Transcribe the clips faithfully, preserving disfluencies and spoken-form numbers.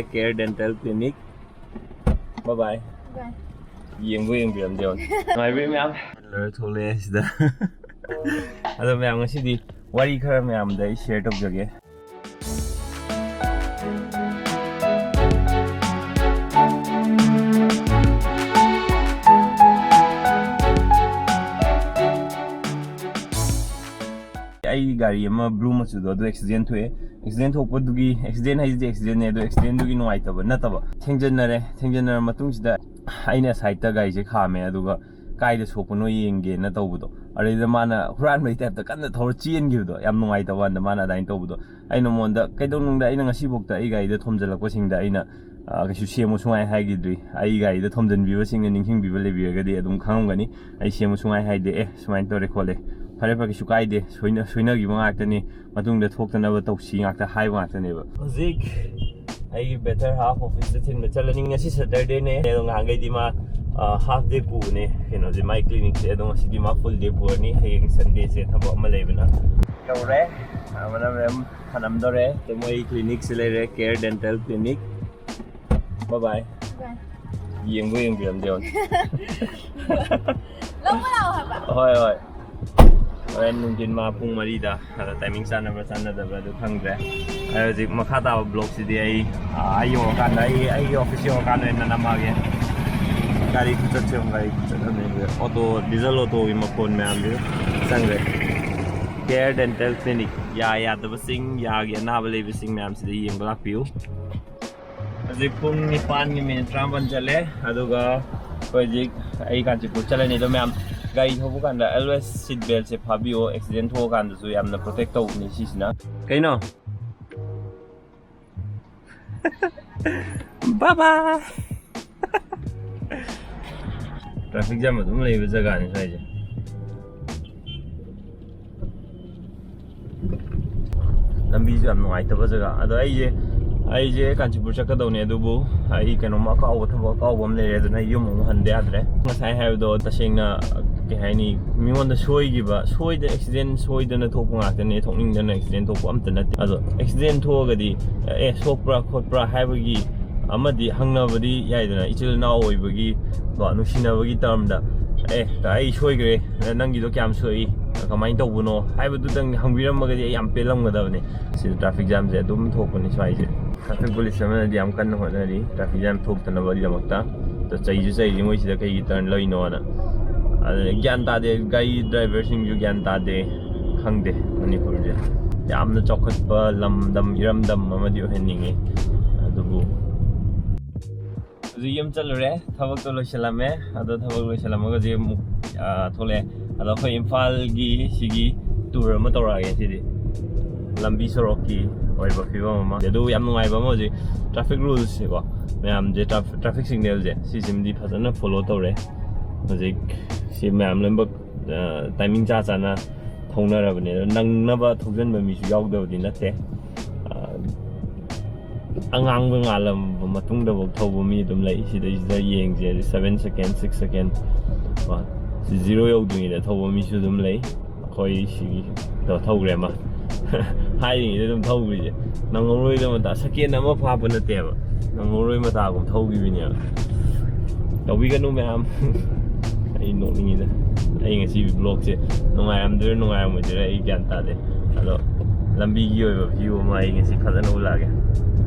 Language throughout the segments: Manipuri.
Care Dental Clinic. Bye bye. Bye. ꯌꯦꯡꯕꯨ ꯌꯦꯡꯕꯤꯔꯝꯗꯦ ꯌꯦꯡꯉꯣ꯫ ꯅꯨꯡꯉꯥꯏꯕ꯭ꯔꯥ ꯃꯌꯥꯝ? ꯂꯣꯏꯔ ꯊꯣꯛꯂꯛꯑꯦ ꯁꯤꯗ꯫ ꯑꯗꯣ ꯃꯌꯥꯝ, ꯉꯁꯤꯗꯤ ꯋꯥꯔꯤ ꯈꯔ ꯃꯌꯥꯝꯗ ꯑꯩ ꯁꯤꯌꯔ ꯇꯧꯖꯒꯦ꯫ ꯑꯩ ꯒꯥꯔꯤ ꯑꯃ ꯕ꯭ꯂꯨ ꯃꯆꯨꯗꯣ, ꯑꯗꯨ ꯑꯦꯛꯁꯤꯗꯦꯟ ꯊꯣꯛꯑꯦ꯫ ꯑꯦꯛꯁꯤꯗꯦꯟ ꯊꯣꯛꯄꯗꯨꯒꯤ, ꯑꯦꯛꯁꯤꯗꯦꯟ ꯍꯥꯏꯁꯤꯗꯤ ꯑꯦꯛꯁꯤꯗꯦꯟꯅꯦ, ꯑꯗꯣ ꯑꯦꯛꯁꯤꯗꯦꯟꯗꯨꯒꯤ ꯅꯨꯡꯉꯥꯏꯇꯕ ꯅꯠꯇꯕ, ꯊꯦꯡꯖꯤꯟꯅꯔꯦ꯫ ꯊꯦꯡꯖꯤꯟꯅꯔ ꯃꯇꯨꯡꯁꯤꯗ ꯑꯩꯅ ꯁꯥꯏꯠꯇ ꯒꯥꯔꯤꯁꯦ ꯈꯥꯝꯃꯦ, ꯑꯗꯨꯒ ꯀꯥꯏꯗ ꯁꯣꯛꯄꯅꯣ ꯌꯦꯡꯒꯦꯅ ꯇꯧꯕꯗꯣ, ꯑꯗꯩꯗ ꯃꯥꯅ ꯍꯨꯔꯥꯟꯕꯒꯤ ꯇꯥꯏꯞꯇ ꯀꯟꯅ ꯊꯧꯔ ꯆꯦꯟꯈꯤꯕꯗꯣ, ꯌꯥꯝ ꯅꯨꯡꯉꯥꯏꯇꯕ ꯋꯥꯅꯤꯗ ꯃꯥꯅ ꯑꯗꯨꯃꯥꯏꯅ ꯇꯧꯕꯗꯣ꯫ ꯑꯩꯅ ꯃꯉꯣꯟꯗ, ꯀꯩꯗꯧꯅꯨꯡꯗ ꯑꯩꯅ ꯉꯁꯤꯐꯥꯎꯗ ꯑꯩ ꯒꯥꯔꯤꯗ ꯊꯣꯝꯖꯤꯜꯂꯛꯄꯁꯤꯡꯗ ꯑꯩꯅ, ꯑ, ꯀꯩꯁꯨ ꯁꯦꯝꯃꯨ ꯁꯨꯡꯍꯥꯏ ꯍꯥꯏꯈꯤꯗ꯭ꯔꯤ꯫ ꯑꯩ ꯒꯥꯔꯤꯗ ꯊꯣꯝꯖꯤꯟꯕꯤꯕꯁꯤꯡꯅ ꯅꯤꯡꯁꯤꯡꯕꯤꯕ ꯂꯩꯕꯤꯔꯒꯗꯤ ꯑꯗꯨꯝ ꯈꯪꯉꯝꯒꯅꯤ꯫ ꯑꯩ ꯁꯦꯝꯃꯨ ꯁꯨꯡꯍꯥꯏ ꯍꯥꯏꯗꯦ, "ꯑꯦ, ꯁꯨꯃꯥꯏꯅ ꯇꯧꯔꯦ ꯈꯣꯠꯂꯦ"꯫ ꯐꯔꯦ ꯐꯔꯦ, ꯀꯩꯁꯨ ꯀꯥꯏꯗꯦ, ꯁꯣꯏꯅ-, ꯁꯣꯏꯅꯈꯤꯕ ꯉꯥꯛꯇꯅꯤ, ꯃꯇꯨꯡꯗ ꯊꯣꯛꯇꯅꯕ ꯇꯧꯁꯤ ꯉꯥꯛꯇ ꯍꯥꯏꯕ ꯉꯥꯛꯇꯅꯦꯕ꯫ ꯍꯧꯖꯤꯛ ꯑꯩꯒꯤ ꯕꯦꯇꯔ ꯍꯥꯐ ꯑꯣꯐꯤꯁꯇ ꯊꯤꯟꯕ ꯆꯠꯂꯅꯤ꯫ ꯉꯁꯤ ꯁꯦꯇꯔꯗꯦꯅꯦ, ꯑꯗꯣ ꯉꯍꯥꯟꯈꯩꯗꯤ ꯃꯥ, ꯑ, ꯍꯥꯐ ꯗꯦ ꯄꯨꯕꯅꯦ ꯀꯩꯅꯣꯁꯦ, ꯃꯥꯏ ꯀ꯭ꯂꯤꯅꯤꯛꯁꯦ꯫ ꯑꯗꯣ ꯉꯁꯤꯗꯤ ꯃꯥ ꯐꯨꯜ ꯗꯦ ꯄꯨꯔꯅꯤ, ꯍꯌꯦꯡ ꯁꯟꯗꯦꯁꯦ ꯊꯕꯛ ꯑꯃ ꯂꯩꯕꯅ꯫ ꯌꯧꯔꯦ, ꯑꯃꯅ ꯃꯦꯝ ꯊꯅꯝꯗꯧꯔꯦ꯫ ꯑꯗꯣ ꯃꯣꯏ ꯀ꯭ꯂꯤꯅꯤꯛꯁꯦ ꯂꯩꯔꯦ, ꯀꯦꯌꯔ ꯗꯦꯟꯇꯦꯜ ꯀ꯭ꯂꯤꯅꯤꯛ꯫ ꯕꯥꯏ ꯕꯥꯏ꯫ ꯕꯥꯏ꯫ ꯌꯦꯡꯕꯨ ꯌꯦꯡꯕꯤꯔꯝꯗꯦ ꯌꯦꯡꯉꯣ꯫ ꯂꯧꯕ ꯂꯥꯛꯑꯣ ꯍꯥꯏꯕ? ꯍꯣꯏ, ꯍꯣꯏ꯫ ꯍꯣꯔꯦꯟ ꯅꯨꯡꯊꯤꯟ ꯃꯥ ꯄꯨꯡ ꯃꯔꯤꯗ, ꯑꯗꯣ ꯇꯥꯏꯃꯤꯡ ꯆꯥꯟꯅꯕ꯭ꯔꯥ ꯆꯥꯟꯅꯗꯕ꯭ꯔꯥ ꯑꯗꯨ ꯈꯪꯗ꯭ꯔꯦ꯫ ꯑꯩ ꯍꯧꯖꯤꯛ ꯃꯈꯥ ꯇꯥꯕ ꯕ꯭ꯂꯣꯛꯁꯤꯗꯤ ꯑꯩ, ꯑꯥ, ꯑꯩ ꯌꯧꯔꯀꯥꯟꯗ, ꯑꯩ, ꯑꯩꯒꯤ ꯑꯣꯐꯤꯁ ꯌꯧꯔꯀꯥꯟꯗ ꯑꯣꯏꯅ ꯅꯝꯃꯛꯑꯒꯦ꯫ ꯒꯥꯔꯤ ꯈꯨꯆꯠꯁꯦ ꯌꯦꯡꯉꯣ, ꯒꯥꯔꯤ ꯈꯨꯆꯠ ꯑꯃ ꯂꯩꯕꯗ ꯑꯣꯇꯣ, ꯗꯤꯖꯜ ꯑꯣꯇꯣꯒꯤ ꯃꯈꯣꯟ ꯃꯌꯥꯝꯁꯦ ꯆꯪꯈ꯭ꯔꯦ꯫ ꯀꯦꯌꯔ ꯗꯦꯟꯇꯦꯜ ꯀ꯭ꯂꯤꯅꯤꯛ, ꯌꯥ ꯌꯥꯗꯕꯁꯤꯡ, ꯌꯥꯒꯤ ꯑꯅꯥꯕ ꯂꯩꯕꯁꯤꯡ ꯃꯌꯥꯝꯁꯤꯗ ꯌꯦꯡꯕ ꯂꯥꯛꯄꯤꯌꯨ꯫ ꯍꯧꯖꯤꯛ ꯄꯨꯡ ꯅꯤꯄꯥꯟꯒꯤ ꯃꯤꯅꯤꯠ ꯇꯔꯥꯃꯥꯄꯟ ꯆꯠꯂꯦ, ꯑꯗꯨꯒ ꯑꯩꯈꯣꯏ ꯍꯧꯖꯤꯛ, ꯑꯩ ꯀꯥꯟꯆꯤꯄꯨꯔ ꯆꯠꯂꯅꯤ꯫ ꯑꯗꯣ ꯃꯌꯥꯝ, ꯒꯥꯔꯤ ꯊꯧꯕ ꯀꯥꯟꯗ ꯑꯦꯜꯋꯦꯁ ꯁꯤꯠ ꯕꯦꯜꯁꯦ ꯐꯥꯕꯤꯌꯣ, ꯑꯦꯛꯁꯤꯗꯦꯟ ꯊꯣꯛꯑꯀꯥꯟꯗꯁꯨ ꯌꯥꯝꯅ ꯄ꯭ꯔꯣꯇꯦꯛ ꯇꯧꯕꯅꯤ ꯁꯤꯁꯤꯅ꯫ ꯀꯩꯅꯣ? ꯕꯥꯏ ꯕꯥꯏ꯫ ꯇ꯭ꯔꯥꯐꯤꯛ ꯖꯥꯝ ꯑꯗꯨꯝ ꯂꯩꯕ ꯖꯒꯥꯅꯤ ꯁ꯭ꯋꯥꯏꯁꯦ꯫ ꯂꯝꯕꯤꯁꯨ ꯌꯥꯝ ꯅꯨꯡꯉꯥꯏꯇꯕ ꯖꯒꯥ꯫ ꯑꯗꯣ ꯑꯩꯁꯦ, ꯑꯩꯁꯦ ꯀꯥꯟꯆꯤꯄꯨꯔ ꯆꯠꯀꯗꯧꯅꯦ, ꯑꯗꯨꯕꯨ ꯑꯩ ꯀꯩꯅꯣꯝꯃ ꯑꯀꯥꯎꯕ, ꯊꯕꯛ ꯑꯀꯥꯎꯕ ꯑꯃ ꯂꯩꯔꯦ, ꯑꯗꯨꯅ ꯑꯩ ꯌꯨꯝ ꯑꯃꯨꯛ ꯍꯟꯗ ꯌꯥꯗ꯭ꯔꯦ꯫ ꯉꯁꯥꯏ ꯍꯥꯏꯕꯗꯣ ꯇꯁꯦꯡꯅ ꯀꯩ ꯍꯥꯏꯅꯤ, ꯃꯤꯉꯣꯟꯗ ꯁꯣꯏꯈꯤꯕ, ꯁꯣꯏꯗ ꯑꯦꯛꯁꯤꯗꯦꯟ ꯁꯣꯏꯗꯅ ꯊꯣꯛꯄ ꯉꯥꯛꯇꯅꯦ, ꯊꯣꯛꯅꯤꯡꯗꯅ ꯑꯦꯛꯁꯤꯗꯦꯟ ꯊꯣꯛꯄ ꯑꯝꯇ ꯅꯠꯇꯦ꯫ ꯑꯗꯣ ꯑꯦꯛꯁꯤꯗꯦꯟ ꯊꯣꯛꯑꯒꯗꯤ ꯑꯦ, ꯁꯣꯛꯄ꯭ꯔꯥ ꯈꯣꯠꯄ꯭ꯔꯥ ꯍꯥꯏꯕꯒꯤ ꯑꯃꯗꯤ ꯍꯪꯅꯕꯗꯤ ꯌꯥꯏꯗꯅ, ꯏꯆꯤꯜ ꯏꯅꯥꯎ ꯑꯣꯏꯕꯒꯤ ꯀꯣ, ꯅꯨꯡꯁꯤꯅꯕꯒꯤ ꯇꯔꯝꯗ, "ꯑꯦ, ꯑꯩ ꯁꯣꯏꯈ꯭ꯔꯦ, ꯅꯪꯒꯤꯗꯣ ꯀꯌꯥꯝ ꯁꯣꯛꯏ, ꯀꯃꯥꯏꯅ ꯇꯧꯕꯅꯣ?" ꯍꯥꯏꯕꯗꯨꯗꯪ ꯍꯪꯕꯤꯔꯝꯃꯒꯗꯤ ꯑꯩ ꯌꯥꯝ ꯄꯦꯜꯂꯝꯒꯗꯕꯅꯦ꯫ ꯁꯤꯗ ꯇ꯭ꯔꯥꯐꯤꯛ ꯖꯥꯝꯁꯦ ꯑꯗꯨꯝ ꯊꯣꯛꯄꯅꯤ ꯁ꯭ꯋꯥꯏꯁꯦ꯫ ꯇ꯭ꯔꯥꯐꯤꯛ ꯄꯨꯂꯤꯁ ꯑꯃꯅꯗꯤ ꯌꯥꯝ ꯀꯟꯅ ꯍꯣꯠꯅꯔꯤ ꯇ꯭ꯔꯥꯐꯤꯛ ꯖꯥꯝ ꯊꯣꯛꯇꯅꯕꯒꯤꯗꯃꯛꯇ꯫ ꯑꯗꯣ ꯆꯩꯁꯨ ꯆꯩꯔꯤ ꯃꯣꯏꯁꯤꯗ ꯀꯩꯒꯤ ꯇꯔꯟ ꯂꯧꯔꯤꯅꯣꯅ꯫ ꯑꯗꯨꯅ ꯒ꯭ꯌꯥꯟ ꯇꯥꯗꯦ, ꯒꯥꯔꯤ ꯗ꯭ꯔꯥꯏꯚꯔꯁꯤꯡꯁꯨ ꯒ꯭ꯌꯥꯟ ꯇꯥꯗꯦ꯫ ꯈꯪꯗꯦ, ꯃꯅꯤꯄꯨꯔꯁꯦ ꯌꯥꯝꯅ ꯆꯥꯎꯈꯠꯄ ꯂꯝꯗꯝ, ꯏꯔꯝꯗꯝ ꯑꯃꯗꯤ ꯑꯣꯏꯍꯟꯅꯤꯡꯉꯤ꯫ ꯑꯗꯨꯕꯨ ꯍꯧꯖꯤꯛ ꯌꯨꯝ ꯆꯠꯂꯨꯔꯦ, ꯊꯕꯛꯇꯣ ꯂꯣꯏꯁꯤꯜꯂꯝꯃꯦ꯫ ꯑꯗꯣ ꯊꯕꯛ ꯂꯣꯏꯁꯤꯜꯂꯝꯃꯒ ꯍꯧꯖꯤꯛ ꯑꯃꯨꯛ, ꯑ, ꯊꯣꯛꯂꯛꯑꯦ꯫ ꯑꯗꯣ ꯑꯩꯈꯣꯏ ꯏꯝꯐꯥꯜꯒꯤ ꯁꯤꯒꯤ ꯇꯨꯔ ꯑꯃ ꯇꯧꯔꯛꯑꯒꯦ ꯁꯤꯗꯤ꯫ ꯂꯝꯕꯤ ꯁꯣꯔꯣꯛꯀꯤ ꯑꯣꯏꯕ ꯐꯤꯕꯝ ꯑꯃ꯫ ꯑꯗꯨ ꯌꯥꯝ ꯅꯨꯡꯉꯥꯏꯕ ꯑꯃ, ꯍꯧꯖꯤꯛ ꯇ꯭ꯔꯥꯐꯤꯛ ꯔꯨꯜꯁꯁꯦꯀꯣ, ꯃꯌꯥꯝꯁꯦ ꯇ꯭ꯔꯥꯐꯤꯛ ꯁꯤꯒꯅꯦꯜꯁꯦ ꯁꯤꯁꯤꯃꯗꯤ ꯐꯖꯅ ꯐꯣꯂꯣ ꯇꯧꯔꯦ꯫ ꯍꯧꯖꯤꯛ ꯁꯤ ꯃꯌꯥꯝ ꯂꯣꯏꯅꯃꯛ, ꯑ, ꯇꯥꯏꯃꯤꯡ ꯆꯥ ꯆꯥꯅ ꯊꯧꯅꯔꯕꯅꯦ꯫ ꯑꯗꯣ ꯅꯪꯅꯕ ꯊꯧꯖꯤꯟꯕ ꯃꯤꯁꯨ ꯌꯥꯎꯗꯕꯗꯤ ꯅꯠꯇꯦ꯫ ꯑ, ꯑꯉꯥꯡꯕ ꯉꯥꯜꯂꯝꯕ ꯃꯇꯨꯡꯗꯐꯥꯎ ꯊꯧꯕ ꯃꯤ ꯑꯗꯨꯝ ꯂꯩ꯫ ꯁꯤꯗꯩꯁꯤꯗ ꯌꯦꯡꯁꯦ, seven second, six second, ꯀꯣ, ꯁꯤ zero ꯌꯧꯗ꯭ꯔꯤꯉꯩꯗ ꯊꯧꯕ ꯃꯤꯁꯨ ꯑꯗꯨꯝ ꯂꯩ꯫ ꯑꯩꯈꯣꯏ ꯁꯤꯒꯤ ꯊꯧꯈ꯭ꯔꯦ ꯑꯃ꯫ ꯍꯥꯏꯔꯤꯉꯩꯗ ꯑꯗꯨꯝ ꯊꯧꯈ꯭ꯔꯤꯁꯦ꯫ ꯅꯪꯍꯧꯔꯣꯏꯗꯕ ꯃꯇꯥ, ꯁꯦꯀꯦꯟ ꯑꯃ ꯐꯥꯄ ꯅꯠꯇꯦꯕ, ꯅꯪꯍꯧꯔꯣꯏ ꯃꯇꯥꯒꯨꯝ ꯊꯧꯈꯤꯕꯅꯦꯕ꯫ ꯇꯧꯕꯤꯒꯅꯨ ꯃꯌꯥꯝ꯫ ꯑꯩ ꯅꯣꯛꯅꯤꯡꯉꯤꯗ꯫ ꯑꯩ ꯉꯁꯤ ꯕ꯭ꯂꯣꯛꯁꯦ ꯅꯨꯡꯉꯥꯏꯔꯝꯗꯣꯏꯔꯥ ꯅꯨꯡꯉꯥꯏꯔꯝꯃꯣꯏꯗꯣꯏꯔꯥ ꯑꯩ ꯒ꯭ꯌꯥꯟ ꯇꯥꯗꯦ꯫ ꯑꯗꯣ ꯂꯝꯕꯤꯒꯤ ꯑꯣꯏꯕ ꯚ꯭ꯌꯨ ꯑꯃ ꯑꯩ ꯉꯁꯤ ꯐꯖꯅ ꯎꯠꯂꯛꯑꯒꯦ꯫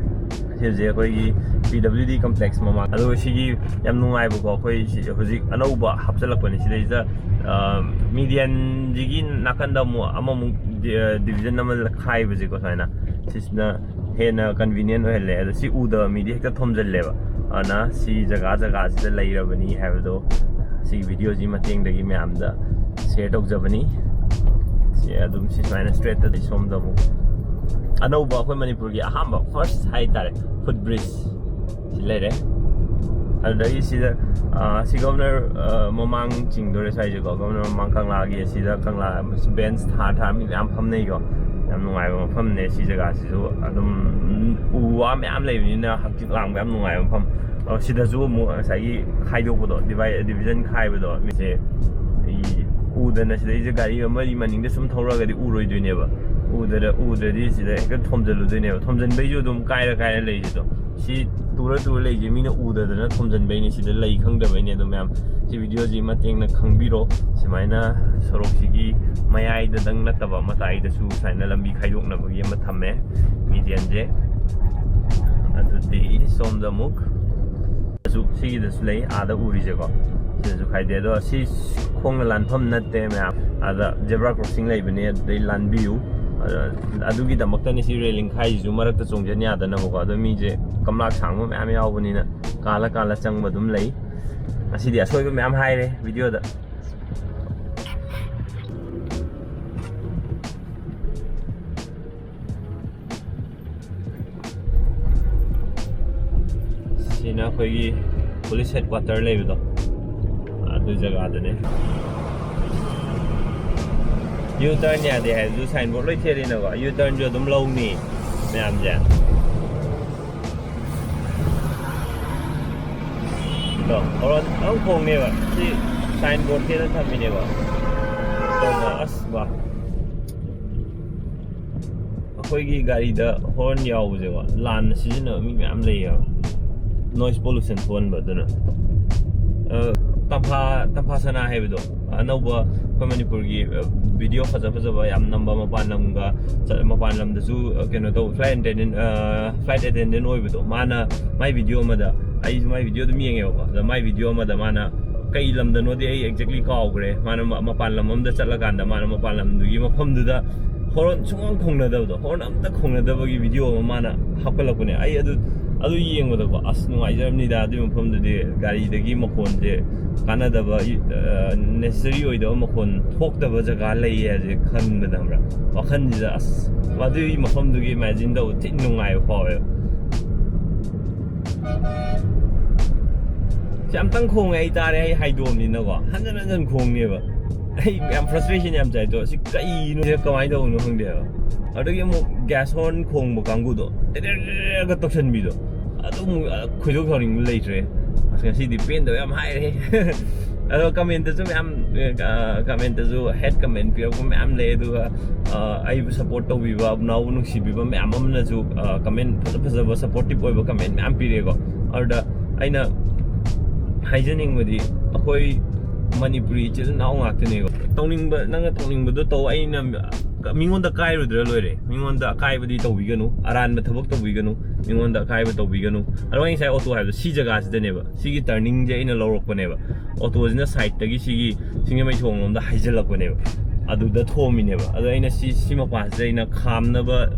ꯁꯤ ꯍꯧꯖꯤꯛ ꯑꯩꯈꯣꯏꯒꯤ P W D complex ꯃꯃꯥꯡ꯫ ꯑꯗꯨꯒ ꯁꯤꯒꯤ ꯌꯥꯝ ꯅꯨꯡꯉꯥꯏꯕꯀꯣ, ꯑꯩꯈꯣꯏ ꯁꯤ ꯍꯧꯖꯤꯛ ꯑꯅꯧꯕ ꯍꯥꯞꯆꯤꯜꯂꯛꯄꯅꯤ꯫ ꯁꯤꯗꯩꯁꯤꯗ, ꯑ, medianꯁꯤꯒꯤ ꯅꯥꯀꯟꯗ ꯑꯃꯨꯛ ꯑꯃꯃꯨꯛ ꯗꯤ-, ꯑ, division ꯑꯃ ꯈꯥꯏꯕꯁꯦꯀꯣ, ꯁꯨꯃꯥꯏꯅ꯫ ꯁꯤꯁꯤꯅ ꯍꯦꯟꯅ convenient ꯑꯣꯏꯍꯜꯂꯦ꯫ ꯑꯗꯣ ꯁꯤ ꯎꯗꯕ ꯃꯤꯗꯤ ꯍꯦꯛꯇ ꯊꯣꯝꯖꯤꯜꯂꯦꯕ꯫ ꯑꯗꯨꯅ ꯁꯤ ꯖꯒꯥ ꯖꯒꯥꯁꯤꯗ ꯂꯩꯔꯕꯅꯤ ꯍꯥꯏꯕꯗꯣ ꯁꯤꯒꯤ videoꯁꯤ ꯃꯇꯦꯡꯗꯒꯤ ꯃꯌꯥꯝꯗ share ꯇꯧꯖꯕꯅꯤ꯫ ꯁꯤ ꯑꯗꯨꯝ ꯁꯤ ꯁꯨꯃꯥꯏꯅ straightꯇ ꯁꯣꯝꯗ ꯑꯃꯨꯛ ꯑꯅꯧꯕ ꯑꯩꯈꯣꯏ ꯃꯅꯤꯄꯨꯔꯒꯤ ꯑꯍꯥꯟꯕ first ꯍꯥꯏꯇꯥꯔꯦ, footbridge ꯁꯤ ꯂꯩꯔꯦ꯫ ꯑꯗꯨꯗꯒꯤ ꯁꯤꯗ, ꯑ, ꯁꯤ ꯒꯣꯕꯔꯅꯔ, ꯑ, ꯃꯃꯥꯡ ꯆꯤꯡꯗꯣꯔꯦ ꯁ꯭ꯋꯥꯏꯁꯦꯀꯣ꯫ ꯒꯣꯕꯔꯅꯔ ꯃꯃꯥꯡ ꯀꯪꯂꯥꯒꯤ ꯑꯁꯤꯗ ꯀꯪꯂꯥ bench ꯊꯥ ꯊꯥ ꯃꯤ ꯃꯌꯥꯝ ꯐꯝꯅꯩꯀꯣ꯫ ꯌꯥꯝ ꯅꯨꯡꯉꯥꯏꯕ ꯃꯐꯝꯅꯦ ꯁꯤ ꯖꯒꯥꯁꯤꯁꯨ꯫ ꯑꯗꯨꯝ ꯎ ꯋꯥ ꯃꯌꯥꯝ ꯂꯩꯕꯅꯤꯅ ꯍꯛꯆꯤꯛ ꯂꯥꯡꯕ ꯌꯥꯝ ꯅꯨꯡꯉꯥꯏꯕ ꯃꯐꯝ꯫ ꯑ, ꯁꯤꯗꯁꯨ ꯑꯃꯨꯛ ꯉꯁꯥꯏꯒꯤ ꯈꯥꯏꯗꯣꯛꯄꯗꯣ, divide, division ꯈꯥꯏꯕꯗꯣ, ꯃꯤꯁꯦ ꯎꯗꯅ ꯁꯤꯗꯩꯁꯦ ꯒꯥꯔꯤ ꯑꯃꯒꯤ ꯃꯅꯤꯡꯗ ꯁꯨꯝ ꯊꯧꯔꯛꯑꯒꯗꯤ ꯎꯔꯣꯏꯗꯣꯏꯅꯦꯕ꯫ ꯎꯗ꯭ꯔ ꯎꯗ꯭ꯔꯗꯤ ꯁꯤꯗ ꯍꯦꯛꯇ ꯊꯣꯝꯖꯤꯜꯂꯨꯗꯣꯏꯅꯦꯕ꯫ ꯊꯣꯝꯖꯤꯟꯕꯩꯁꯨ ꯑꯗꯨꯝ ꯀꯥꯏꯔ ꯀꯥꯏꯔ ꯂꯩꯔꯤꯗꯣ, ꯁꯤ ꯇꯨꯔ ꯇꯨꯔ ꯂꯩꯁꯦ ꯃꯤꯅ ꯎꯗꯗꯅ ꯊꯣꯝꯖꯤꯟꯕꯩꯅꯤ, ꯁꯤꯗ ꯂꯩ ꯈꯪꯗꯕꯩꯅꯦ꯫ ꯑꯗꯣ ꯃꯌꯥꯝ ꯁꯤ ꯚꯤꯗꯤꯑꯣꯁꯤ ꯃꯇꯦꯡꯅ ꯈꯪꯕꯤꯔꯣ꯫ ꯁꯨꯃꯥꯏꯅ ꯁꯣꯔꯣꯛꯁꯤꯒꯤ ꯃꯌꯥꯏꯗꯗꯪ ꯅꯠꯇꯕ ꯃꯇꯥꯏꯗꯁꯨ ꯁꯨꯃꯥꯏꯅ ꯂꯝꯕꯤ ꯈꯥꯏꯗꯣꯛꯅꯕꯒꯤ ꯑꯃ ꯊꯝꯃꯦ, ꯃꯤꯗꯤꯌꯟꯁꯦ꯫ ꯑꯗꯨꯗꯤ ꯁꯣꯝꯗ ꯑꯃꯨꯛ ꯁꯤꯒꯤꯗꯁꯨ ꯂꯩ, ꯑꯥꯗ ꯎꯔꯤꯁꯦꯀꯣ꯫ ꯁꯤꯗꯁꯨ ꯈꯥꯏꯗꯦ꯫ ꯑꯗꯣ ꯁꯤ ꯈꯣꯡꯅ ꯂꯥꯟꯐꯝ ꯅꯠꯇꯦ ꯃꯌꯥꯝ꯫ ꯑꯗ ꯖꯦꯕ꯭ꯔꯥ ꯀ꯭ꯔꯣꯁꯤꯡ ꯂꯩꯕꯅꯦ, ꯑꯗꯨꯗꯩ ꯂꯥꯟꯕꯤꯌꯨ꯫ ꯑꯗ ꯑꯗꯨꯒꯤꯗꯃꯛꯇꯅꯤ ꯁꯤ ꯔꯦꯂꯤꯡ ꯈꯥꯏꯁꯤꯁꯨ, ꯃꯔꯛꯇ ꯆꯣꯡꯖꯟ ꯌꯥꯗꯅꯕꯀꯣ꯫ ꯑꯗꯣ ꯃꯤꯁꯦ ꯀꯝꯂꯥꯛ ꯁꯥꯡꯕ ꯃꯌꯥꯝ ꯌꯥꯎꯕꯅꯤꯅ ꯀꯥꯜꯂ ꯀꯥꯜꯂ ꯆꯪꯕ ꯑꯗꯨꯝ ꯂꯩ꯫ ꯉꯁꯤꯗꯤ ꯑꯁꯣꯏꯕ ꯃꯌꯥꯝ ꯍꯥꯏꯔꯦ ꯚꯤꯗꯤꯑꯣꯗ꯫ ꯁꯤꯅ ꯑꯩꯈꯣꯏꯒꯤ ꯄꯨꯂꯤꯁ ꯍꯦꯗ ꯀ꯭ꯋꯥꯇꯔ ꯂꯩꯕꯗꯣ, ꯑꯗꯨ ꯖꯒꯥꯗꯨꯅꯦ꯫ ꯌꯨ ꯇꯔꯟ ꯌꯥꯗꯦ ꯍꯥꯏꯕꯁꯨ ꯁꯥꯏꯟ ꯕꯣꯔꯗ ꯂꯣꯏ ꯊꯦꯠꯂꯤꯅꯀꯣ, ꯌꯨ ꯇꯔꯟꯁꯨ ꯑꯗꯨꯝ ꯂꯧꯅꯤ ꯃꯌꯥꯝꯁꯦ꯫ ꯗꯣ ꯍꯣꯔꯣꯟ ꯑꯗꯨꯝ ꯈꯣꯡꯅꯦꯕ꯫ ꯁꯤ ꯁꯥꯏꯟ ꯕꯣꯔꯗ ꯊꯦꯠꯂ ꯊꯝꯃꯤꯅꯦꯕ꯫ ꯇꯧꯕ ꯑꯁ ꯕꯥ꯫ ꯑꯩꯈꯣꯏꯒꯤ ꯒꯥꯔꯤꯗ ꯍꯣꯔꯟ ꯌꯥꯎꯕꯁꯦꯀꯣ, ꯂꯥꯟꯅ ꯁꯤꯖꯤꯟꯅꯕ ꯃꯤ ꯃꯌꯥꯝ ꯂꯩꯌꯦꯕ, ꯅꯣꯏꯁ ꯄꯣꯂꯨꯁꯟ ꯊꯣꯛꯍꯟꯕ꯫ ꯑꯗꯨꯅ ꯑ, ꯇꯝꯐꯥ ꯇꯝꯐꯥ ꯁꯅꯥ ꯍꯥꯏꯕꯗꯣ, ꯑꯅꯧꯕ ꯑꯩꯈꯣꯏ ꯃꯅꯤꯄꯨꯔꯒꯤ ꯚꯤꯗꯤꯑꯣ ꯐꯖ ꯐꯖꯕ ꯌꯥꯝ ꯅꯝꯕ, ꯃꯄꯥꯟ ꯂꯝꯒ ꯆꯠ- ꯃꯄꯥꯟ ꯂꯝꯗꯁꯨ ꯑ, ꯀꯩꯅꯣ ꯇꯧꯕ, ꯐ꯭ꯂꯥꯏꯠ ꯑꯦꯇꯦꯟꯗꯦꯟ ꯐ꯭ꯂꯥꯏꯠ ꯑꯦꯇꯦꯟꯗꯦꯟ ꯑꯣꯏꯕꯗꯣ, ꯃꯥꯅ ꯃꯥꯏ ꯚꯤꯗꯤꯑꯣ ꯑꯃꯗ, ꯑꯩꯁꯨ ꯃꯥꯏ ꯚꯤꯗꯤꯑꯣ ꯑꯗꯨꯝ ꯌꯦꯡꯉꯦꯕꯀꯣ꯫ ꯑꯗ ꯃꯥꯏ ꯚꯤꯗꯤꯑꯣ ꯑꯃꯗ ꯃꯥꯅ ꯀꯩ ꯂꯝꯗꯅꯣꯗꯤ ꯑꯩ ꯑꯦꯛꯖꯦꯛꯂꯤ ꯀꯥꯎꯈ꯭ꯔꯦ, ꯃꯥꯅ ꯃ- ꯃꯄꯥꯟ ꯂꯝ ꯑꯃꯗ ꯆꯠꯂꯀꯥꯟꯗ ꯃꯥꯅ ꯃꯄꯥꯟ ꯂꯝꯗꯨꯒꯤ ꯃꯐꯝꯗꯨꯗ ꯍꯣꯔꯟ ꯁꯨꯡꯈꯣꯡ ꯈꯣꯡꯅꯗꯕꯗꯣ, ꯍꯣꯔꯟ ꯑꯝꯇ ꯈꯣꯡꯅꯗꯕꯒꯤ ꯚꯤꯗꯤꯑꯣ ꯑꯃ ꯃꯥꯅ ꯍꯥꯞꯀꯠꯂꯛꯄꯅꯦ꯫ ꯑꯩ ꯑꯗꯨ ꯑꯗꯨ ꯌꯦꯡꯕꯗꯀꯣ, ꯑꯁ, ꯅꯨꯡꯉꯥꯏꯖꯔꯝꯅꯤꯗ ꯑꯗꯨꯒꯤ ꯃꯐꯝꯗꯨꯗꯤ꯫ ꯒꯥꯔꯤꯗꯒꯤ ꯃꯈꯣꯟꯁꯦ, ꯀꯥꯟꯅꯗꯕ, ꯅꯦꯁꯦꯁꯔꯤ ꯑꯣꯏꯗꯕ ꯃꯈꯣꯟ ꯊꯣꯛꯇꯕ ꯖꯒꯥ ꯂꯩꯌꯦ ꯍꯥꯏꯁꯦ ꯈꯟꯕꯗ, ꯈꯪꯕ꯭ꯔꯥ? ꯋꯥꯈꯜꯁꯤꯗ, ꯑꯁ, ꯑꯗꯨꯒꯤ ꯃꯐꯝꯗꯨꯒꯤ ꯏꯃꯦꯖꯤꯟ ꯇꯧꯕ ꯊꯤ ꯅꯨꯡꯉꯥꯏꯕ ꯐꯥꯎꯋꯦꯕ꯫ ꯁꯤ ꯑꯝꯇꯪ ꯈꯣꯡꯉꯦ ꯍꯥꯏꯇꯥꯔꯦ, ꯑꯩ ꯍꯥꯏꯗꯣꯛꯑꯕꯅꯤꯅꯀꯣ, ꯍꯟꯖꯟ ꯍꯟꯖꯟ ꯈꯣꯡꯅꯦꯕ꯫ ꯑꯩ ꯌꯥꯝ ꯐ꯭ꯔꯁꯇ꯭ꯔꯦꯁꯟ ꯌꯥꯝ ꯆꯥꯏꯗꯣ, ꯁꯤ ꯀꯩꯅꯣ, ꯁꯤ ꯀꯃꯥꯏꯅ ꯇꯧꯕꯅꯣ ꯈꯪꯗꯦꯕ꯫ ꯑꯗꯨꯗꯒꯤ ꯑꯃꯨꯛ ꯒ꯭ꯌꯥꯁ ꯍꯣꯔꯟ ꯈꯣꯡꯕ ꯀꯥꯡꯕꯨꯗꯣ, ꯇꯦꯔꯦꯔꯦꯔꯦꯒ ꯇꯧꯁꯟꯕꯤꯗꯣ, ꯑꯗꯨ ꯑꯃꯨꯛ, ꯑ, ꯈꯣꯏꯗꯧ ꯁꯥꯎꯅꯤꯡꯕ ꯂꯩꯇ꯭ꯔꯦ꯫ ꯑꯁ, ꯉꯁꯤꯗꯤ ꯄꯦꯟꯗꯕ ꯌꯥꯝ ꯍꯥꯏꯔꯦ꯫ ꯑꯗꯣ ꯀꯃꯦꯟꯇꯁꯨ ꯃꯌꯥꯝ, ꯀꯃꯦꯟꯇꯁꯨ ꯍꯦꯠ ꯀꯃꯦꯟ ꯄꯤꯔꯛꯄ ꯃꯌꯥꯝ ꯂꯩ꯫ ꯑꯗꯨꯒ ꯑꯩꯕꯨ ꯁꯞꯄꯣꯔꯠ ꯇꯧꯕꯤꯕ, ꯅꯥꯎꯕꯨ ꯅꯨꯡꯁꯤꯕꯤꯕ ꯃꯌꯥꯝ ꯑꯃꯅꯁꯨ ꯀꯃꯦꯟ ꯐꯖ ꯐꯖꯕ ꯁꯞꯄꯣꯔꯇꯤꯞ ꯑꯣꯏꯕ ꯀꯃꯦꯟ ꯃꯌꯥꯝ ꯄꯤꯔꯛꯑꯦꯀꯣ꯫ ꯑꯗꯨꯗ ꯑꯩꯅ ꯍꯥꯏꯖꯅꯤꯡꯕꯗꯤ, ꯑꯩꯈꯣꯏ ꯃꯅꯤꯄꯨꯔꯤ ꯏꯆꯤꯜ ꯏꯅꯥꯎ ꯉꯥꯛꯇꯅꯦꯕ꯫ ꯇꯧꯅꯤꯡꯕ, ꯅꯪꯅ ꯇꯧꯅꯤꯡꯕꯗꯣ ꯇꯧ꯫ ꯑꯩꯅ ꯃꯤꯉꯣꯟꯗ ꯀꯥꯏꯔꯨꯗ꯭ꯔ ꯂꯣꯏꯔꯦ꯫ ꯃꯤꯉꯣꯟꯗ ꯑꯀꯥꯏꯕꯗꯤ ꯇꯧꯕꯤꯒꯅꯨ, ꯑꯔꯥꯟꯕ ꯊꯕꯛ ꯇꯧꯕꯤꯒꯅꯨ, ꯃꯤꯉꯣꯟꯗ ꯑꯀꯥꯏꯕ ꯇꯧꯕꯤꯒꯅꯨ꯫ ꯑꯗꯣ ꯑꯩ ꯉꯁꯥꯏ ꯑꯣꯇꯣ ꯍꯥꯏꯕꯗꯣ ꯁꯤ ꯖꯒꯥꯁꯤꯗꯅꯦꯕ, ꯁꯤꯒꯤ ꯇꯔꯅꯤꯡꯁꯦ ꯑꯩꯅ ꯂꯧꯔꯛꯄꯅꯦꯕ꯫ ꯑꯣꯇꯣꯁꯤꯅ ꯁꯥꯏꯠꯇꯒꯤ ꯁꯤꯒꯤ ꯁꯤꯡꯖꯃꯩ ꯊꯣꯡ ꯂꯣꯝꯗ ꯍꯥꯏꯖꯤꯜꯂꯛꯄꯅꯦꯕ꯫ ꯑꯗꯨꯗ ꯊꯣꯝꯃꯤꯅꯦꯕ꯫ ꯑꯗꯣ ꯑꯩꯅ ꯁꯤ, ꯁꯤ ꯃꯄꯥꯁꯤꯗ ꯑꯩꯅ ꯈꯥꯝꯅꯕ,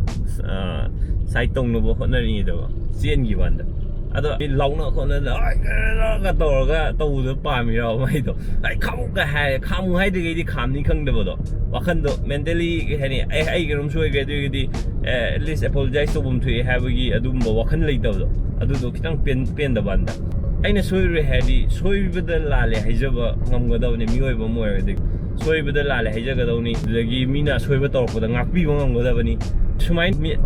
ꯁꯥꯏꯠ ꯇꯧꯅꯕ ꯍꯣꯠꯅꯔꯤꯉꯩꯗꯀꯣ, ꯆꯦꯟꯈꯤꯕ ꯋꯥꯅꯤꯗ꯫ ꯑꯗꯣ ꯑꯩ ꯂꯥꯎꯅ ꯈꯣꯠꯅꯗꯅ "ꯑꯥꯏ, ꯀ" ꯇꯧꯔꯒ ꯇꯧꯕꯗꯣ ꯄꯥꯝꯃꯤꯔꯕ ꯃꯩꯗꯣ? "ꯑꯩ ꯈꯥꯝꯃꯨ" ꯀ ꯍꯥꯏ, ꯈꯥꯝꯃꯨ ꯍꯥꯏꯗ꯭ꯔꯤꯉꯩꯗꯤ ꯈꯥꯝꯅꯤ ꯈꯪꯗꯕꯗꯣ꯫ ꯋꯥꯈꯟꯗꯣ ꯃꯦꯟꯇꯦꯂꯤ, ꯀꯩ ꯍꯥꯏꯅꯤ, "ꯑꯦ, ꯑꯩ ꯀꯩꯅꯣꯝ ꯁꯣꯏꯈ꯭ꯔꯦ, ꯑꯗꯨ ꯑꯣꯏꯔꯒꯗꯤ ꯑꯦꯠꯂꯤꯁ ꯑꯦꯄꯣꯂꯣꯖꯥꯏꯁ ꯇꯧꯐꯝ ꯊꯣꯛꯑꯦ" ꯍꯥꯏꯕꯒꯤ ꯑꯗꯨꯒꯨꯝꯕ ꯋꯥꯈꯜ ꯂꯩꯇꯕꯗꯣ, ꯑꯗꯨꯗꯣ ꯈꯤꯇꯪ ꯄꯦꯟ-, ꯄꯦꯟꯗꯕ ꯋꯥꯅꯤꯗ꯫ ꯑꯩꯅ ꯁꯣꯏꯔꯨꯔꯦ ꯍꯥꯏꯔꯗꯤ ꯁꯣꯏꯕꯗ ꯂꯥꯜꯂꯦ ꯍꯥꯏꯖꯕ ꯉꯝꯒꯗꯕꯅꯤ, ꯃꯤꯑꯣꯏꯕ ꯑꯃ ꯑꯣꯏꯔꯒꯗꯤ꯫ ꯁꯣꯏꯕꯗ ꯂꯥꯜꯂꯦ ꯍꯥꯏꯖꯒꯗꯧꯅꯤ, ꯑꯗꯨꯗꯒꯤ ꯃꯤꯅ ꯑꯁꯣꯏꯕ ꯇꯧꯔꯛꯄꯗ ꯉꯥꯛꯄꯤꯕ ꯉꯝꯒꯗꯕꯅꯤ꯫ ꯁꯨꯃꯥꯏꯅ ꯃꯤ,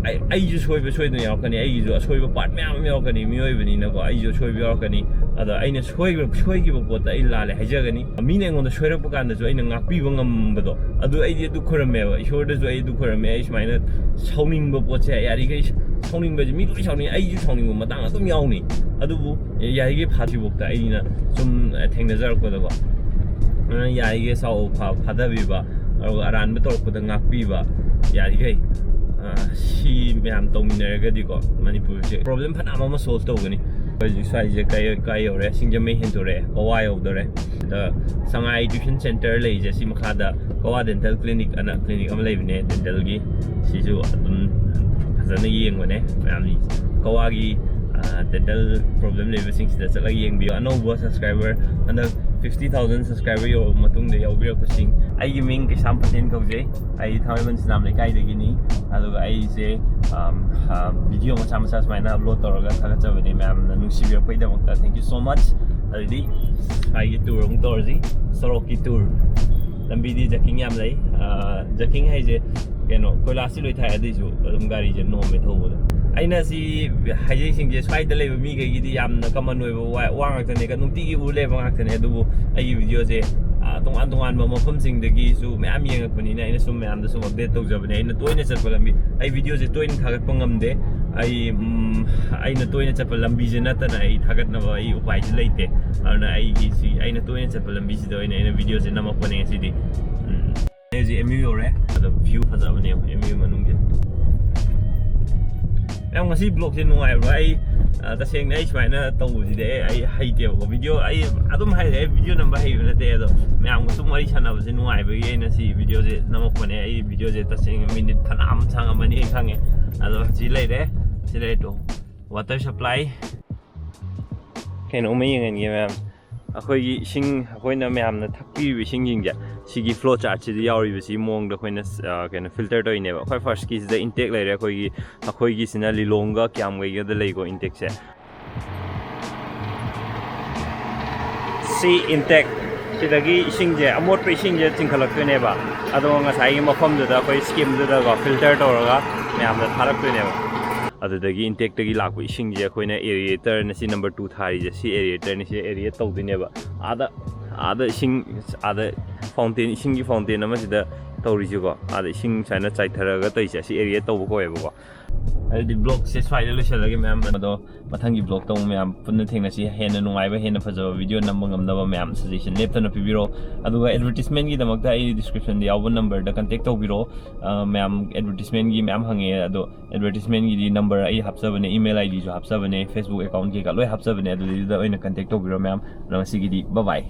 ꯑꯩ, ꯑꯩꯁꯨ ꯁꯣꯏꯕ ꯁꯣꯏꯗꯅ ꯌꯥꯎꯔꯛꯀꯅꯤ, ꯑꯩꯒꯤꯁꯨ ꯑꯁꯣꯏꯕ ꯄꯥꯔꯠ ꯃꯌꯥꯝ ꯑꯃ ꯌꯥꯎꯔꯛꯀꯅꯤ, ꯃꯤꯑꯣꯏꯕꯅꯤꯅꯀꯣ, ꯑꯩꯁꯨ ꯑꯁꯣꯏꯕ ꯌꯥꯎꯔꯛꯀꯅꯤ꯫ ꯑꯗꯣ ꯑꯩꯅ ꯁꯣꯏꯈ꯭ꯔ-, ꯁꯣꯏꯈꯤꯕ ꯄꯣꯠꯇ ꯑꯩ ꯂꯥꯜꯂꯦ ꯍꯥꯏꯖꯒꯅꯤ꯫ ꯃꯤꯅ ꯑꯩꯉꯣꯟꯗ ꯁꯣꯏꯔꯛꯄ ꯀꯥꯟꯗꯁꯨ ꯑꯩꯅ ꯉꯥꯛꯄꯤꯕ ꯉꯝꯕꯗꯣ, ꯑꯗꯨ ꯑꯩꯗꯤ ꯑꯗꯨ ꯈꯨꯔꯝꯃꯦꯕ, ꯏꯁꯣꯔꯗꯁꯨ ꯑꯩ ꯑꯗꯨ ꯈꯨꯔꯝꯃꯦ꯫ ꯑꯩ ꯁꯨꯃꯥꯏꯅ ꯁꯥꯎꯅꯤꯡꯕ ꯄꯣꯠꯁꯦ, ꯌꯥꯔꯤꯈꯩ, ꯁꯥꯎꯅꯤꯡꯕꯁꯦ ꯃꯤ ꯂꯣꯏ ꯁꯥꯎꯅꯤꯡꯉꯤ, ꯑꯩꯁꯨ ꯁꯥꯎꯅꯤꯡꯕ ꯃꯇꯥꯡ ꯑꯗꯨꯝ ꯌꯥꯎꯅꯤ꯫ ꯑꯗꯨꯕꯨ ꯌꯥꯔꯤꯈꯩ ꯐꯥꯗ꯭ꯔꯤꯐꯥꯎꯗ ꯑꯩꯅ ꯁꯨꯝ ꯊꯦꯡꯅꯖꯔꯛꯄꯗꯀꯣ, ꯑꯗꯨꯅ ꯌꯥꯔꯤꯈꯩ ꯁꯥꯎ ꯐꯥ-, ꯐꯥꯗꯕꯤꯕ, ꯑꯗꯨꯒ ꯑꯔꯥꯟꯕ ꯇꯧꯔꯛꯄꯗ ꯉꯥꯛꯄꯤꯕ, ꯌꯥꯔꯤꯈꯩ, ꯑ, ꯁꯤ ꯃꯌꯥꯝ ꯇꯧꯃꯤꯟꯅꯔꯒꯗꯤꯀꯣ, ꯃꯅꯤꯄꯨꯔꯁꯦ ꯄ꯭ꯔꯣꯕ꯭ꯂꯦꯝ ꯐꯅꯌꯥꯝ ꯑꯃ ꯁꯣꯜꯕ ꯇꯧꯒꯅꯤ꯫ ꯍꯧꯖꯤꯛ ꯁ꯭ꯋꯥꯏꯁꯦ ꯀꯥꯏ, ꯀꯥꯏ ꯌꯧꯔꯦ? ꯁꯤꯡꯖꯃꯩ ꯍꯦꯟꯗꯣꯔꯛꯑꯦ, ꯀꯋꯥ ꯌꯧꯗꯣꯔꯦ꯫ ꯑꯗ ꯁꯉꯥꯏ ꯇ꯭ꯌꯨꯁꯟ ꯁꯦꯟꯇꯔ ꯂꯩꯔꯤꯁꯦ, ꯁꯤ ꯃꯈꯥꯗ ꯀꯋꯥ ꯗꯦꯟꯇꯦꯜ ꯀ꯭ꯂꯤꯅꯤꯛ ꯑꯅ ꯀ꯭ꯂꯤꯅꯤꯛ ꯑꯃ ꯂꯩꯕꯅꯦ ꯗꯦꯟꯇꯦꯜꯒꯤ꯫ ꯁꯤꯁꯨ ꯑꯗꯨꯝ ꯐꯖꯅ ꯌꯦꯡꯕꯅꯦ ꯃꯌꯥꯝ꯫ ꯀꯋꯥꯒꯤ, ꯑ, ꯗꯦꯟꯇꯦꯜ ꯄ꯭ꯔꯣꯕ꯭ꯂꯦꯝ ꯂꯩꯕꯁꯤꯡꯁꯤꯗ ꯆꯠꯂꯒ ꯌꯦꯡꯕꯤꯌꯨ꯫ ꯑꯅꯧꯕ ꯁꯕꯁꯀ꯭ꯔꯥꯏꯕꯔ ꯍꯟꯗꯛ ꯐꯤꯐꯇꯤ ꯊꯥꯎꯖꯟ ꯁꯕꯁꯀ꯭ꯔꯥꯏꯕꯔ ꯌꯧꯔꯕ ꯃꯇꯨꯡꯗ ꯌꯥꯎꯕꯤꯔꯛꯄꯁꯤꯡ, ꯑꯩꯒꯤ ꯃꯤꯡ ꯀꯩꯁꯥꯝ ꯄꯇꯦꯟ ꯀꯧꯖꯩ꯫ ꯑꯩ ꯊꯥꯡꯃꯩꯕꯟ ꯁꯤꯅꯥꯝ ꯂꯩꯀꯥꯏꯗꯒꯤꯅꯤ꯫ ꯑꯗꯨꯒ ꯑꯩꯁꯦ, ꯑꯝ, ꯑ, ꯚꯤꯗꯤꯑꯣ ꯃꯆꯥ ꯃꯆꯥ ꯁꯨꯃꯥꯏꯅ ꯑꯞꯂꯣꯗ ꯇꯧꯔꯒ ꯊꯥꯒꯠꯆꯕꯅꯦ꯫ ꯃꯌꯥꯝꯅ ꯅꯨꯡꯁꯤꯕꯤꯔꯛꯄꯒꯤꯗꯃꯛꯇ thank you so much꯫ ꯑꯗꯨꯗꯤ ꯁ꯭ꯋꯥꯏꯒꯤ ꯇꯨꯔ ꯑꯃꯨꯛ ꯇꯧꯔꯁꯤ, ꯁꯣꯔꯣꯛꯀꯤ ꯇꯨꯔ꯫ ꯂꯝꯕꯤꯗꯤ ꯖꯣꯒꯤꯡ ꯌꯥꯝ ꯂꯩ꯫ ꯑ, ꯖꯣꯒꯤꯡ ꯍꯥꯏꯁꯦ ꯀꯩꯅꯣ, ꯀꯣꯏꯂꯥꯁꯇꯤ ꯂꯣꯏ ꯊꯥꯏ, ꯑꯗꯨꯏꯁꯨ ꯑꯗꯨꯝ ꯒꯥꯔꯤꯁꯦ ꯅꯣꯝꯃꯦ ꯊꯧꯕꯗ꯫ ꯑꯩꯅ ꯁꯤ ꯍꯥꯏꯖꯩꯁꯤꯡꯁꯦ ꯁ꯭ꯋꯥꯏꯗ ꯂꯩꯕ ꯃꯤꯈꯩꯒꯤꯗꯤ ꯌꯥꯝꯅ ꯀꯃꯟ ꯑꯣꯏꯕ ꯋꯥ ꯋꯥ ꯉꯥꯛꯇꯅꯦ, ꯅꯨꯡꯇꯤꯒꯤ ꯎ ꯂꯩꯕ ꯉꯥꯛꯇꯅꯦ꯫ ꯑꯗꯨꯕꯨ ꯑꯩꯒꯤ ꯚꯤꯗꯤꯑꯣꯁꯦ, ꯑ, ꯇꯣꯉꯥꯟ ꯇꯣꯉꯥꯟꯕ ꯃꯐꯝꯁꯤꯡꯗꯒꯤꯁꯨ ꯃꯌꯥꯝ ꯌꯦꯡꯉꯛꯄꯅꯤꯅ ꯑꯩꯅ ꯁꯨꯝ ꯃꯌꯥꯝꯗ ꯁꯨꯝ ꯑꯞꯗꯦꯠ ꯇꯧꯖꯕꯅꯦ꯫ ꯑꯩꯅ ꯇꯣꯏꯅ ꯆꯠꯄ ꯂꯝꯕꯤ, ꯑꯩ ꯚꯤꯗꯤꯑꯣꯁꯦ ꯇꯣꯏꯅ ꯊꯥꯒꯠꯄ ꯉꯝꯗꯦ꯫ ꯑꯩ, ꯎꯝ, ꯑꯩꯅ ꯇꯣꯏꯅ ꯆꯠꯄ ꯂꯝꯕꯤꯁꯦ ꯅꯠꯇꯅ ꯑꯩ ꯊꯥꯒꯠꯅꯕ ꯑꯩ ꯎꯄꯥꯏꯁꯦ ꯂꯩꯇꯦ꯫ ꯑꯗꯨꯅ ꯑꯩꯒꯤ ꯁꯤ ꯑꯩꯅ ꯇꯣꯏꯅ ꯆꯠꯄ ꯂꯝꯕꯤꯁꯤꯗ ꯑꯣꯏꯅ ꯑꯩꯅ ꯚꯤꯗꯤꯑꯣꯁꯦ ꯅꯝꯃꯛꯄꯅꯦ ꯉꯁꯤꯗꯤ꯫ ꯎꯝ꯫ ꯑꯩ ꯍꯧꯖꯤꯛ ꯑꯦꯝ ꯌꯨ ꯌꯧꯔꯦ꯫ ꯑꯗꯣ ꯚ꯭ꯌꯨ ꯐꯖꯕꯅꯦ ꯑꯦꯝ ꯌꯨ ꯃꯅꯨꯡꯁꯦ꯫ ꯃꯌꯥꯝ, ꯉꯁꯤ ꯕ꯭ꯂꯣꯛꯁꯦ ꯅꯨꯡꯉꯥꯏꯕ꯭ꯔꯥ? ꯑꯩ, ꯑ, ꯇꯁꯦꯡꯅ ꯑꯩ ꯁꯨꯃꯥꯏꯅ ꯇꯧꯕꯁꯤꯗꯤ ꯑꯩ, ꯑꯩ ꯍꯩꯇꯦꯕꯀꯣ꯫ ꯚꯤꯗꯤꯑꯣ ꯑꯩ ꯑꯗꯨꯝ ꯍꯥꯏꯔꯦ, ꯑꯩ ꯚꯤꯗꯤꯑꯣ ꯅꯝꯕ ꯍꯩꯕ ꯅꯠꯇꯦ꯫ ꯑꯗꯣ ꯃꯌꯥꯝꯒ ꯁꯨꯝ ꯋꯥꯔꯤ ꯁꯥꯟꯅꯕꯁꯦ ꯅꯨꯡꯉꯥꯏꯕꯒꯤ ꯑꯩꯅ ꯁꯤ ꯚꯤꯗꯤꯑꯣꯁꯦ ꯅꯝꯃꯛꯄꯅꯦ꯫ ꯑꯩ ꯚꯤꯗꯤꯑꯣꯁꯦ ꯇꯁꯦꯡꯅ ꯃꯤꯅꯤꯠ ꯐꯅꯌꯥꯝ ꯁꯥꯡꯉꯝꯃꯅꯤ ꯑꯩ ꯈꯪꯉꯦ꯫ ꯑꯗꯣ ꯁꯤ ꯂꯩꯔꯦ, ꯁꯤ ꯂꯩꯔꯦ ꯇꯣ꯫ Water supply. ꯀꯩꯅꯣꯝꯃ ꯌꯦꯡꯍꯟꯒꯦ ꯃꯌꯥꯝ꯫ ꯑꯩꯈꯣꯏꯒꯤ ꯏꯁꯤꯡ, ꯑꯩꯈꯣꯏꯅ ꯃꯌꯥꯝꯅ ꯊꯛꯄꯤꯔꯤꯕ ꯏꯁꯤꯡꯁꯤꯡꯁꯦ, ꯁꯤꯒꯤ ꯐ꯭ꯂꯣ ꯆꯥꯔꯠꯁꯤꯗ ꯌꯥꯎꯔꯤꯕꯁꯤ ꯃꯑꯣꯡꯗ ꯑꯩꯈꯣꯏꯅ, ꯑ, ꯀꯩꯅꯣ, ꯐꯤꯜꯇꯔ ꯇꯧꯔꯤꯅꯦꯕ꯫ ꯑꯩꯈꯣꯏ ꯐꯥꯔꯁꯀꯤꯁꯤꯗ ꯏꯟꯇꯦꯛ ꯂꯩꯔꯦ꯫ ꯑꯩꯈꯣꯏꯒꯤ, ꯑꯩꯈꯣꯏꯒꯤꯁꯤꯅ ꯂꯤꯂꯣꯡꯒ ꯀꯤꯌꯥꯝꯒꯩꯒꯗ ꯂꯩꯀꯣ ꯏꯟꯇꯦꯛꯁꯦ꯫ ꯁꯤ ꯏꯟꯇꯦꯛ, ꯁꯤꯗꯒꯤ ꯏꯁꯤꯡꯁꯦ, ꯑꯃꯣꯠꯄ ꯏꯁꯤꯡꯁꯦ ꯆꯤꯡꯈꯠꯂꯛꯇꯣꯏꯅꯦꯕ꯫ ꯑꯗꯣ ꯉꯁꯥꯏꯒꯤ ꯃꯐꯝꯗꯨꯗ ꯑꯩꯈꯣꯏ ꯁ꯭ꯀꯤꯝꯗꯨꯗꯀꯣ ꯐꯤꯜꯇꯔ ꯇꯧꯔꯒ ꯃꯌꯥꯝꯗ ꯊꯥꯔꯛꯇꯣꯏꯅꯦꯕ꯫ ꯑꯗꯨꯗꯒꯤ ꯏꯟꯇꯦꯛꯇꯒꯤ ꯂꯥꯛꯄ ꯏꯁꯤꯡꯁꯦ ꯑꯩꯈꯣꯏꯅ aeratorꯅ, ꯁꯤ ꯅꯝꯕꯔ ꯇꯨ ꯊꯥꯔꯤꯁꯦ, ꯁꯤ aeratorꯅ ꯁꯤ aerate ꯇꯧꯗꯣꯏꯅꯦꯕ꯫ ꯑꯥꯗ, ꯑꯥꯗ ꯏꯁꯤꯡ, ꯑꯥꯗ ꯐꯥꯎꯟꯇꯦꯟ, ꯏꯁꯤꯡꯒꯤ ꯐꯥꯎꯟꯇꯦꯟ ꯑꯃꯁꯤꯗ ꯇꯧꯔꯤꯁꯤꯀꯣ, ꯑꯥꯗ ꯏꯁꯤꯡ ꯁꯨꯃꯥꯏꯅ ꯆꯥꯏꯊꯔꯒ ꯇꯧꯔꯤꯁꯦ, ꯁꯤ aerate ꯇꯧꯕ ꯀꯧꯋꯦꯕꯀꯣ꯫ ꯑꯗꯨꯗꯤ ꯕ꯭ꯂꯣꯛꯁꯦ ꯁ꯭ꯋꯥꯏꯗ ꯂꯣꯏꯁꯤꯜꯂꯒꯦ ꯃꯌꯥꯝ꯫ ꯑꯗꯣ ꯃꯊꯪꯒꯤ ꯕ꯭ꯂꯣꯛꯇ ꯑꯃꯨꯛ ꯃꯌꯥꯝ ꯄꯨꯟꯅ ꯊꯦꯡꯅꯁꯤ꯫ ꯍꯦꯟꯅ ꯅꯨꯡꯉꯥꯏꯕ, ꯍꯦꯟꯅ ꯐꯖꯕ ꯚꯤꯗꯤꯑꯣ ꯅꯝꯕ ꯉꯝꯅꯕ ꯃꯌꯥꯝ ꯁꯖꯦꯁꯟ ꯂꯦꯞꯇꯅ ꯄꯤꯕꯤꯔꯣ꯫ ꯑꯗꯨꯒ ꯑꯦꯗꯚꯔꯇꯤꯁꯃꯦꯟꯒꯤꯗꯃꯛꯇ ꯑꯩ ꯗꯤꯁꯀ꯭ꯔꯤꯞꯁꯟꯗ ꯌꯥꯎꯕ ꯅꯝꯕꯔꯗ ꯀꯟꯇꯦꯛ ꯇꯧꯕꯤꯔꯣ꯫ ꯑ, ꯃꯌꯥꯝ ꯑꯦꯗꯚꯔꯇꯤꯁꯃꯦꯟꯒꯤ ꯃꯌꯥꯝ ꯍꯪꯉꯦ, ꯑꯗꯣ ꯑꯦꯗꯚꯔꯇꯤꯁꯃꯦꯟꯒꯤꯗꯤ ꯅꯝꯕꯔ ꯑꯩ ꯍꯥꯞꯆꯕꯅꯦ, ꯏꯃꯦꯜ ꯑꯥꯏ ꯗꯤꯁꯨ ꯍꯥꯞꯆꯕꯅꯦ, ꯐꯦꯁꯕꯨꯛ ꯑꯦꯀꯥꯎꯟ ꯀꯩꯀꯥ ꯂꯣꯏ ꯍꯥꯞꯆꯕꯅꯦ꯫ ꯑꯗꯨꯗꯩꯗꯨꯗ ꯑꯣꯏꯅ ꯀꯟꯇꯦꯛ ꯇꯧꯕꯤꯔꯣ ꯃꯌꯥꯝ꯫ ꯑꯗꯣ ꯉꯁꯤꯒꯤꯗꯤ bye bye꯫